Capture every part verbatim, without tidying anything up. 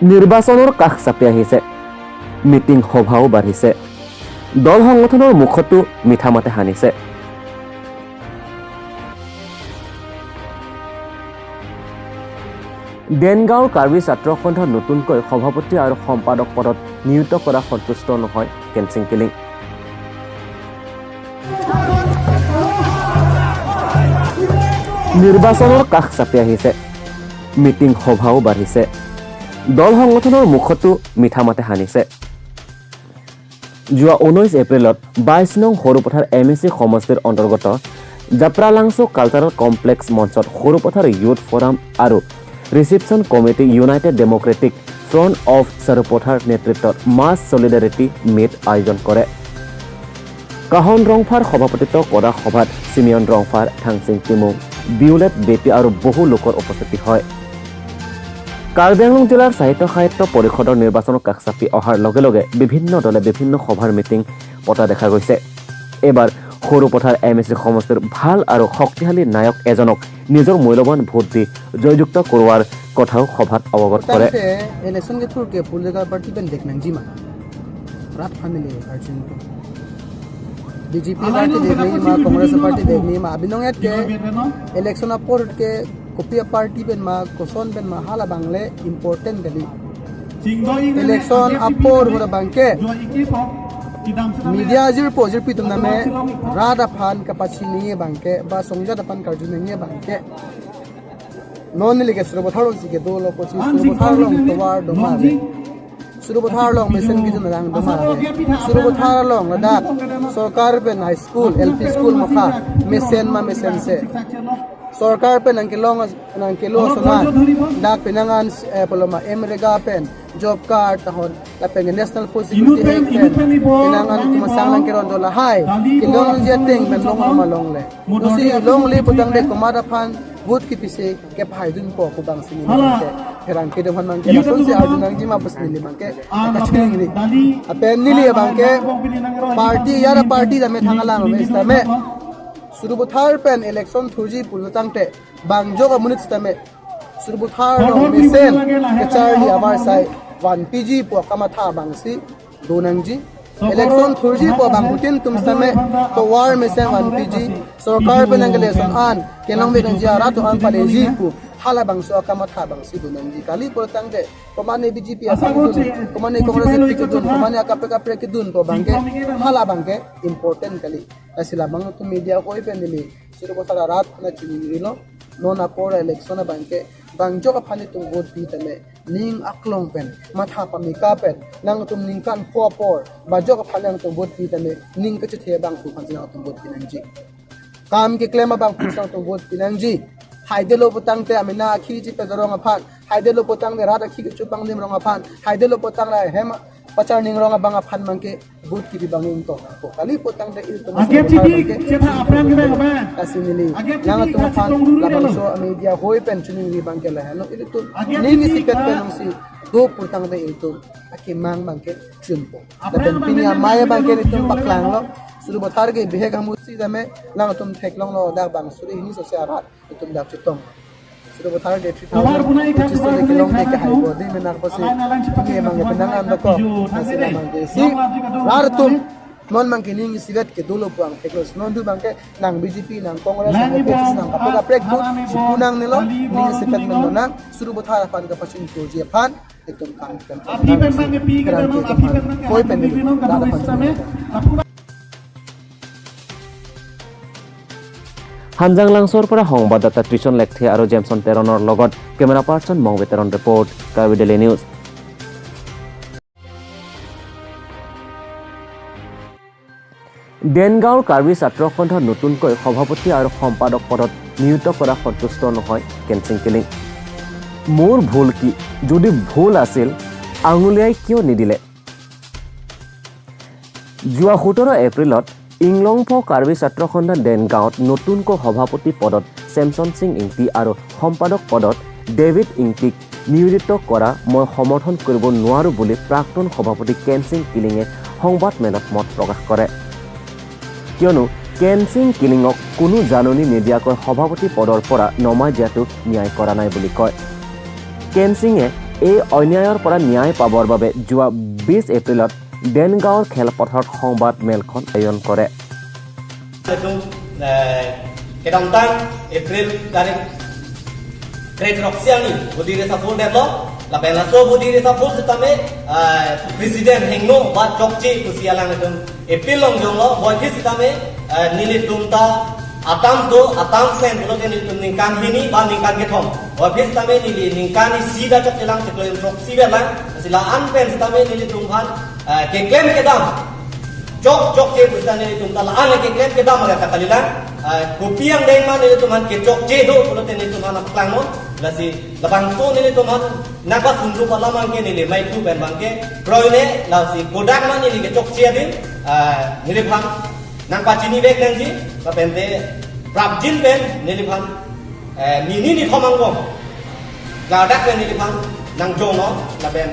নিৰ্বাচনৰ কাষ চাপি আহিছে, মিটিং সভাও বাঢ়িছে, দল সংগঠনৰ মুখতো মিঠা মাতে হানিছে। দেনগাঁৱৰ কাৰ্বি ছাত্ৰ সন্থাৰ নতুনকৈ সভাপতি আৰু সম্পাদক পদত নিয়োজিত কৰা সন্তুষ্ট নহয় কেনচিং কিলিং। নিৰ্বাচনৰ কাষ চাপি আহিছে, মিটিং সভাও বাঢ়িছে, দল সংগঠনৰ মুখতো মিঠা মাতে হানিছে। যোৱা ঊনৈশ এপ্ৰিলত বাইশ নং সৰুপথাৰ এম এ চি সমষ্টিৰ অন্তৰ্গত জাপ্ৰালাংচু কালচাৰেল কমপ্লেক্স মঞ্চত সৰুপথাৰ ইউথ ফৰাম আৰু reception committee United democratic front of Sarupathar নেতৃত্বত মাছ ছলিডাৰিটি মিট আয়োজন কৰে। কাহন ৰংফাৰ সভাপতিত্ব কৰা সভাত চিমিয়ন ৰংফাৰ, থাংচিং টিমুং, বিউলেট বেপী আৰু বহু লোকৰ উপস্থিতি হয়। কাৰ্বি আংলং জিলাৰ সাহিত্য সাহিত্য পৰিষদৰ নিৰ্বাচনৰ কাষ চাপি অহাৰ লগে লগে বিভিন্ন দলে বিভিন্ন সভাৰ মিটিং পতা দেখা গৈছে। এইবাৰ সৰুপথাৰ এম এ চি সমষ্টিৰ ভাল আৰু শক্তিশালী নায়ক এজনক নিজৰ মূল্যৱান ভোট দি জয়যুক্ত কৰোৱাৰ কথাও সভাত অৱগত কৰে। Tangte election kethur ke political party pen dek nangjima. Rat family arjun ko. B J P party dek nangjima, Congress party dek nangjima. Abinong et ke election apor ke kopi party pen ma, koson pen ma, hala abang le important kali. Election apor hura abang ke media jirpo jirpi atum name rat aphan kapachini abang ke, ba songjat aphan karju nangji abang ke. Non neli ke Sarupathar along si kedo lo pusi Sarupathar along tovar doma ave. Sarupathar along mesen kejun arang doma ave. Sarupathar along ladak sorkar pen high school, L P school mokha mesen ma mesense. Sorkar pen nangkelong as-, nangkelo ason an. Dak penang an, eh, poloma MGNREGA pen, job card tahon, lapen National Food Security Act pen, penang an kumasang nangkeron do lahai. Kelong je ateng pen long ma longle. Pusi longle putangte komat aphan vote kepisi kepahai dunpo pu abang si neli abang ke pherangke atum aphan abang ke lasonsi arju nangjima pusi neli abang ke kachingri. Lapen neli abang ke party, yara party tame thang alang me sitame Sarupathar pen election thurji pulo tangte bangjok amonit sitame Sarupathar along mesen kacharli avarsai vanpiji pu akamatha abang si do nangji. Election thurji pu abangphutin atum sitame tovar mesen vanpiji, sorkar pen nangkele ason an kelongve nangji, arat atum an paleji pu hala abangso akamatha abang si do nangji. Kali pulo tangte komane B J P asai kedun, komane Congress asai kedun, komane akaprek kaprek kedun pu abang ke hala abang ke important kali. Lasi labang atum media koi pen neli Sarupathar arat aphan chiningrilo, non apor election abang ke bangjok aphan itum vote pi tame ning aklong pen, matha pameka pen, nangtum ningkan pho apor bajok aphan nangtum vote pi tame ning kachethe abangphu aphan si nangtum vote pi nangji. Kam keklem abangphu si nangtum vote pi nangji. Haidelo putangte amena akhi chipedorong aphan, haidelo putangte rat akhi kechupangdimrong aphan, haidelo putangte hem pacharningrong abang aphan abang ke vote kepi abang ingtong. Ko kali putangte ilitum Agep si abang ke chetha aphrang ke abang. Lasi neli nangtum aphan labangso media hoi pen chiningri abang ke lahenlo, ilitum ning isipet pen nangsi do putangte ilitum akemang abang ke chunpo. Lapen pini amei abang ke ilitum paklanglo. Sarupathar ke bihek amusi tame nangtum theklonglo, dak bang suri hini sose arat itum dak chetong. Sarupathar ke three thousand pachis tole kelongve ke hai ko di menak pusi. Ini abang ke penang an dokok. Lasi abang ke si rat atum non abang ke ning isivet ke dolo pu angthek lo. Non do abang ke nang B J P, nang Congress, nang A P H L C, nang kaprek kaprek do, si punang nelo, ning isivet nang nang Sarupathar aphan kapachini kurji aphan itum kam kan. Aphi pen abang ke pi ke kerang dano, ke aphi pen abang ke koi pen aphi pen abang ke rat aphan same. Hanjang Langsor para সংবাদদাতা তৃষন লেকথে আৰু জেমছন তেৰণৰ লগত camera person মংবে Teron report, Karbi Daily News। দেনগাঁৱৰ কাৰ্বি ছাত্ৰ সন্থাৰ নতুনকৈ সভাপতি আৰু সম্পাদক পদত নিয়োজিত কৰা সন্তুষ্ট নহয় কেনচিং কিলিং। মোৰ ভুল কি? যদি ভুল আছিল, আঙুলিয়াই কিয় নিদিলে? যোৱা সোতৰ এপ্ৰিলত ইংলংফ কাৰ্বি ছাত্ৰ সন্থা দেনগাঁৱত নতুনকৈ সভাপতি পদত ছেমছন সিং ইংতি আৰু সম্পাদক পদত ডেভিড ইংতিক নিয়োজিত কৰা মই সমৰ্থন কৰিব নোৱাৰো বুলি প্ৰাক্তন সভাপতি কেনচিং কিলিঙে সংবাদমেলত মত প্ৰকাশ কৰে। কিয়নো কেনচিং কিলিঙক কোনো জাননী নিদিয়াকৈ সভাপতি পদৰ পৰা নমাই দিয়াটো ন্যায় কৰা নাই বুলি কয়। কেনচিঙে এই অন্যায়ৰ পৰা ন্যায় পাবৰ বাবে যোৱা বিশ এপ্ৰিলত দেনগাঁৱৰ খেলপথাৰত সংবাদ মেলখন আয়োজন কৰে। Latum, eh, kedamtang April tarik kre-throksi arni body reshuffle detlo, lapen laso body reshuffle sitame, eh, president hingno ba chokche pusi alanglitum appeal longjonglo, puvoiphit sitame, eh, nelitum ta a-term do, a-term pen pulote nelitum ningkan hini ba ningkan kethom. Puvoiphit sitame neli ningkan isi ta chokchelang, chiklo throksi vetlang, lasi la-an pen sitame nelitum aphan, eh, keklem kedam chok chokche pusita nelitum ta la-an keklem kedam arat ta kalilang, eh, kopi angdeng ma nelitum aphan kechokche do pulote nelitum aphan nangpaklangnon, lasi labangso nelitum aphan nangpasundu alam abangke neli maitu pen abangke kroine, lasi kodak ma neli kechokche adin, eh, neliphan nangpachinivek nangji, lapente prapjin pen neliphan, eh, nini nithom angbong ladak pen neliphan nangjongnon, lapen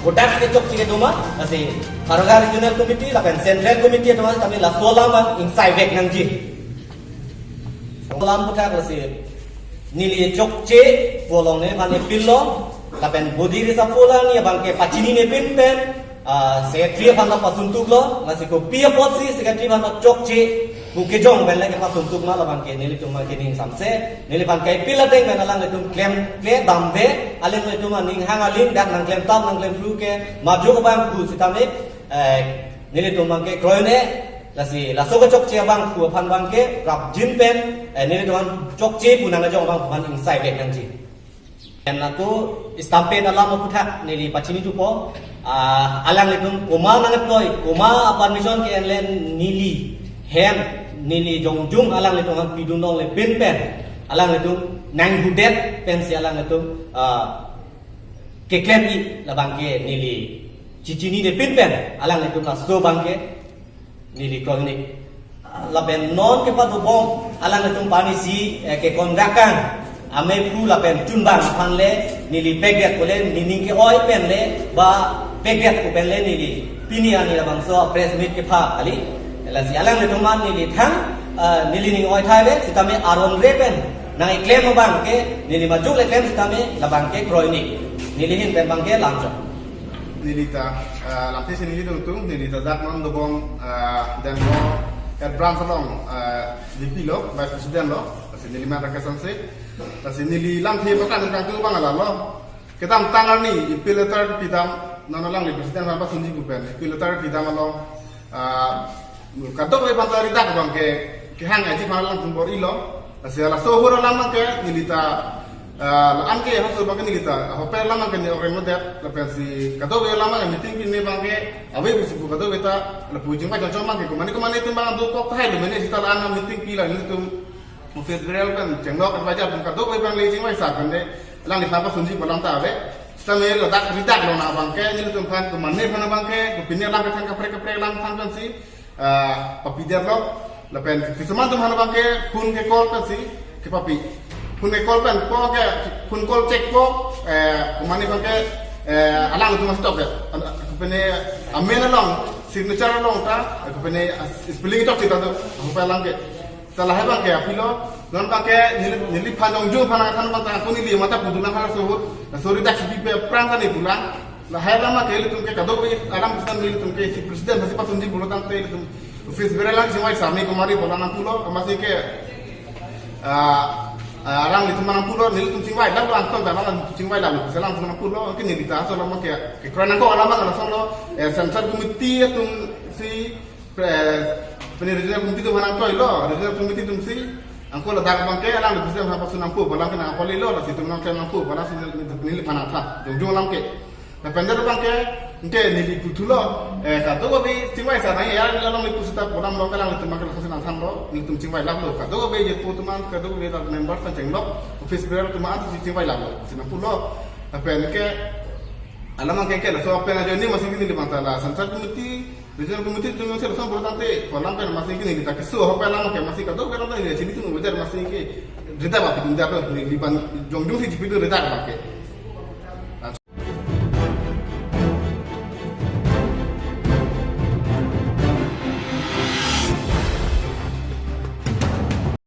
kodak kechokche kedo ma, lasi Howraghat Regional Committee lapen Central Committee atum aphan tame laso alam abang ingsaivek nangji. Alam aphuthak lasi neli chokche pu along neliphan appeal lo, lapen body reshuffle arni abangke pachinine pinpen, ah, secretary aphan nangpasuntuklo, lasi kopi apotsi secretary aphan chokche pu kejong pen le kepasuntuk ma, labangke nelitum abangke ning samse, neliphan ke-appeal ateng pen alanglitum klemkle damde, alanglitum aning hang aling dak nangklemtap nangklemphru ke majok abang pu sitame, eh, nelitum abangke kroine, lasi laso kechokche abang pu aphan abangke prapjin pen, eh, nelitum aphan chokche pu nangjong abang pu aphan ingsaivek nangji. Lapen ako stampede alam aphuthak neli pachini thupo, ah, alanglitum komat nangtoi, komat a-permission ke-en le neli hem, neli jongjung alanglitum aphan pidun longle pinpen, alanglitum nanghudet pensi alanglitum, ah, keklem-i, labangke neli chechinine pinpen alanglitum laso abangke neli kroinik. Lapen non kepadobom alanglitum aphan isi, eh, kekondak kang amei phru lapen chunbang aphan le neli pekdet pu le, nening ke-oi pen le ba pekdet pu pen le neli pini arni labangso press meet kepha kali. Lasi alanglitum aphan neli thang, eh, neli ning oi thai le sitame aron re pen nangkeklem abangke neli majok le klem sitame labangke kroinik. Neli ahin pen abangke lamchok. Neli ta, eh, lamthe si neli dungtung, neli ta dak non dobom, eh, Dengmo head branch along, eh, V P lo, vice president lo, lasi neli amen Rakesh Hanse. Lasi neli lamthe paklang kangtung abang ala lo. Kedamtang arni appeal letter pidam, non alangli president aphan pasunji pu pen appeal letter pidam along, ah, kadokave aphan ta ridak abangke kehang aji aphan alangtum bor-ilo. Lasi laso ahut alam abangke neli ta, ah, la-an ke haso abangke neli ta ahokpet alam abangke neli okreng modet, lapensi kadokave alam abangke meeting pine abangke ave pusi pu kadokave ta lapu chingvai chongchong abangke komane komane atum abang dokok tahai lo, mane sita la-an meeting pi la nelitum office bearer pen chenglok advisor pen kadokave abang le chingvai sa pen de alangliphan pasunji pu alam ta ave. Sitame ladak ridak lo na abangke nelitum aphan komane aphan abangke kopine alam kethan kaprek kaprek alam than pensi, ah, papidetlo. Lapen kisuman atum aphan abangke phone ke-call pensi kepapi. Phone ke-call pen po ke phone call check po, eh, komane abangke, eh, alangtum stop ya. An-, kopine amen along signature along ta, eh, kopine as-, spelling chokche ta do, ahokpet alam ke. Ta lahai abangke apilo, non abangke neli, neliphan jongjung aphan nangthan abang ta ako neli matha pudun nang halaso ahut, laso ridak si pipe aphrang ta neli pulang. Lahai alam abangke ilitum ke kadokave alam pusitame ilitum ke si president si pasunji pulo tangte ilitum office bearer alang chingvai sa me kumari pulo nangpulo, amatsi ke, ah, ah, alanglitum nangpulo, nelitum chingvailaplo, angton ta alanglitum chingvailaplo, alanglitum nangpulo, ke neli ta laso alam abangke, kekroi nangkok alam abang lason lo, eh, central committee atum si, eh, pini regional committee atum aphan nangkroilo, regional committee atum si, angko ladak abangke alang president aphan pasun nangpo pu alam ke nangkapalilo, lasi itum nangklem nangpo pu alam si neli, neliphan nangthan jongjung alam ke. Lapen det abangke, anke neli puthulo, eh, kadokave chingvai sa nang ya, along neli pusita pu alam lo, alanglitum abangke laso si nangthanlo, nelitum chingvailaplo, kadokave je pu atum an, kadokave ta member pen chenglok, office bearer atum an si chingvailaplo, si nangpulo. Lapen ke, alam abangke ke laso pen ajoine amatsi ke neli abang ta la central committee, regional committee atum si lason pulo tangte, pu alam pen amatsi ke neli ta keso ahokpet alam ke amatsi kadokave alam ta neli chini atum ujar amatsi ke ridak ba pidun dak lo, neli abang jongjung si chipidun ridak abangke.